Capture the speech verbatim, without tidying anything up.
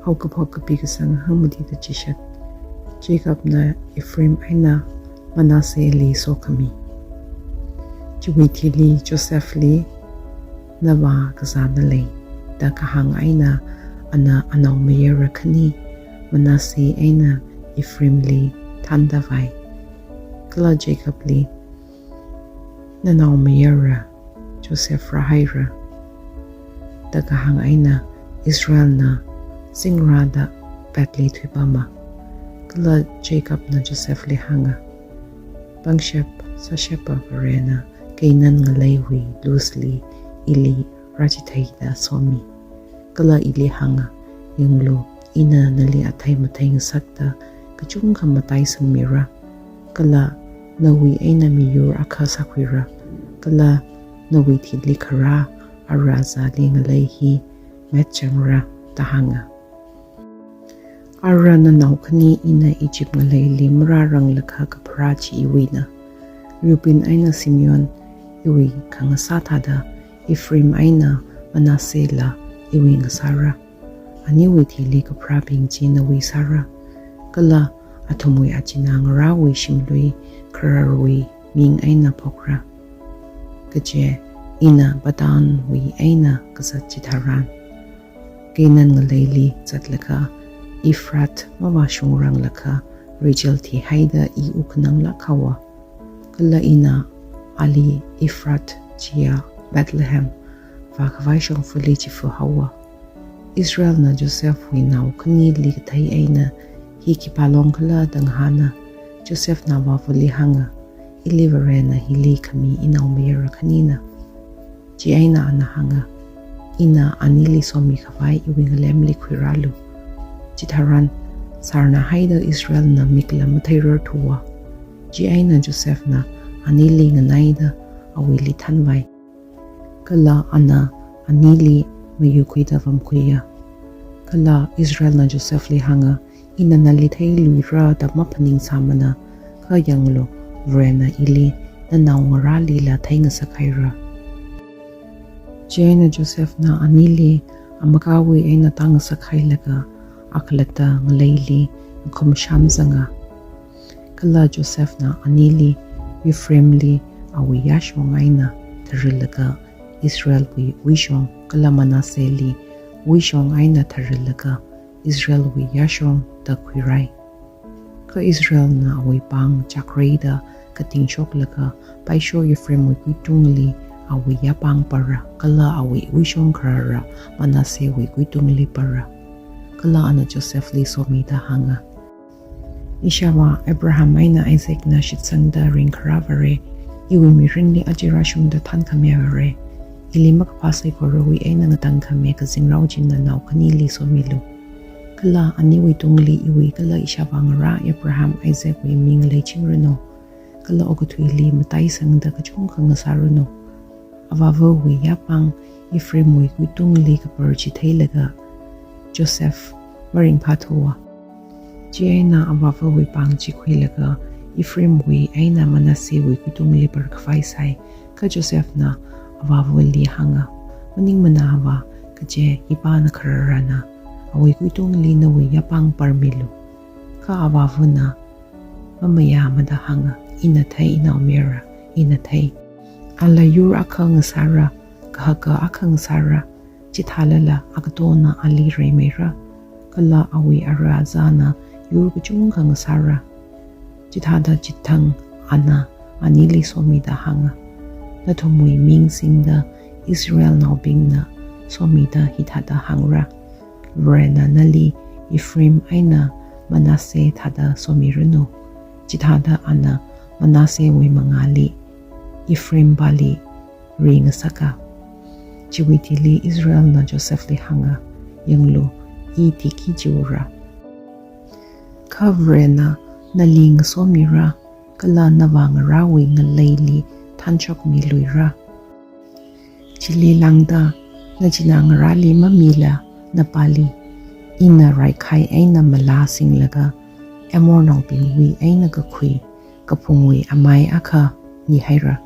Haokaphok kapi kasang hangmatida chishat. Jacobna Ephraim eina Manassehli sokhami. Chiwui thili Josephli, "Navā kazāna lei," da kahāng eina ana anaomayara khani Manasseh eina Ephraimli thāndavai. Kala Jacobli, "Nanaomayara Joseph rāhaira," da kahāng eina Israelna zingrāda petli thuipama. Kala Jacobna Josephli hānga, "Pangshap sāshappa Varena Canaan ngaleiwui loosli ili rāchitheida somi. Kala ili hānga, 'Yanglu, ina nali athei mathei ngasakta kachungkha mataisangmira. Kala nawui eina miyur akha sākhuira. Kala nawui thili kharā ara azāli ngalei hi matchangra,' da hānga. Ara nanao khani ina Egypt ngaleili marāranglakha kapharā chi iwuina. Reuben eina Simeon iwui khangasā thāda, Ephraim eina Manasseh la iwui ngasāra. Aniwui thili kapharābing chi nawui sāra. Kala athumwui achinā ngarāwui shimlui khararwui ming eina phokra. Kaje ina Paddanwui eina kazat chitharan, Canaan ngaleili zatlaga Ephrath mavāshungranglakha Rachel thihaida i wukkhananglāk haowa. Kala ina ali Ephrath chiya Bethlehem vākhavai shongfali chifa haowa.'" Israelna Josephwui nao khanili kathei eina hi khipā longkhala da ngahāna. Josephna avāvali hānga, "Ili Varena hili khami inaomayara khanina." Chieina ana hānga, "Ina anili somikhavai iwui ngalemli khuirālu." Chitharan sārnā haida Israelna mikla matheirarthuwa. Chieina Josephna anili nganaida awuili thanvai. Kala ana anili mayukhuida vamkhuiya. Kala Israelna Josephli hānga, "Ina nali theiluira da maphaningsāmana, kha yanglu, Varena ili nanao ngarālila theingasakhaira." Chieina Josephna anili amakawui eina tāngasak hailaga akhalatta ngaleili ngakhumsham zanga. Kala Josephna anili Ephraimli awui yāshong eina tharilaga Israelwui wuishong, kala Manassehli wuishong eina tharilaga Israelwui yāshong da khuirai. Kha Israelna awui pāng chakreida kating shoklaga paisho Ephraimwui kuitungli awui yāpāng para, kala awui wuishong kharara Manassehwui kuitungli para. Kala ana Josephli somida hānga, "Ishāvā Abraham eina Isaacna shitsangda ringkharā Vare, iwui mirinli aja rāshungda thānkhamiya Vare, ili makaphā saikorawui eina ngatangkhami kazingrao china nao khanili somilu. Kala aniwui tungli iwui kala ishāvā ngarā Abraham Isaacwui ming leichingranu. Kala okathuili mataisangda kachungkha ngasāranu." Avāvawui yāpāng Ephraimwui kuitungli kapar chitheilaga Joseph maringphāthuwa. Chieina avāvawui pāng chi khuilaga Ephraimwui eina Manassehwui kuitungli parkhavai sai. Kha Josephna avāvali hānga, "Maningmana avā, kaje ipāna khararana, awui kuitungli nawui yāpāng parmilu." Kha avāvana mamayāmada hānga, "Ina thei, inaomayara, ina thei. Ala yur akha ngasāra, kahaka akha ngasāra, chithālala akatona ali reimeira. Kala awui ara azāna yur kachungkha ngasāra." Chithāda chithang ana anili somida hānga, "Nathumwui ming singda Israelnaobingna somida hithāda hāngra, 'Varena nali Ephraim eina Manasseh thāda somiranu.'" Chithāda ana Manassehwui mangāli Ephraim pali ringasaka. Chiwui thili Israelna Josephli hānga, "Yanglu, i tiki chiura. Kha Varena nali ngasomira, kala navā ngarāwui ngaleili thānshokmiluira. Chili lāngda nachinā ngarāli mamila napāli, ina raikhai eina malā singlaga Amornaobingwui eina kakhui kaphungwui amai akha mihaira.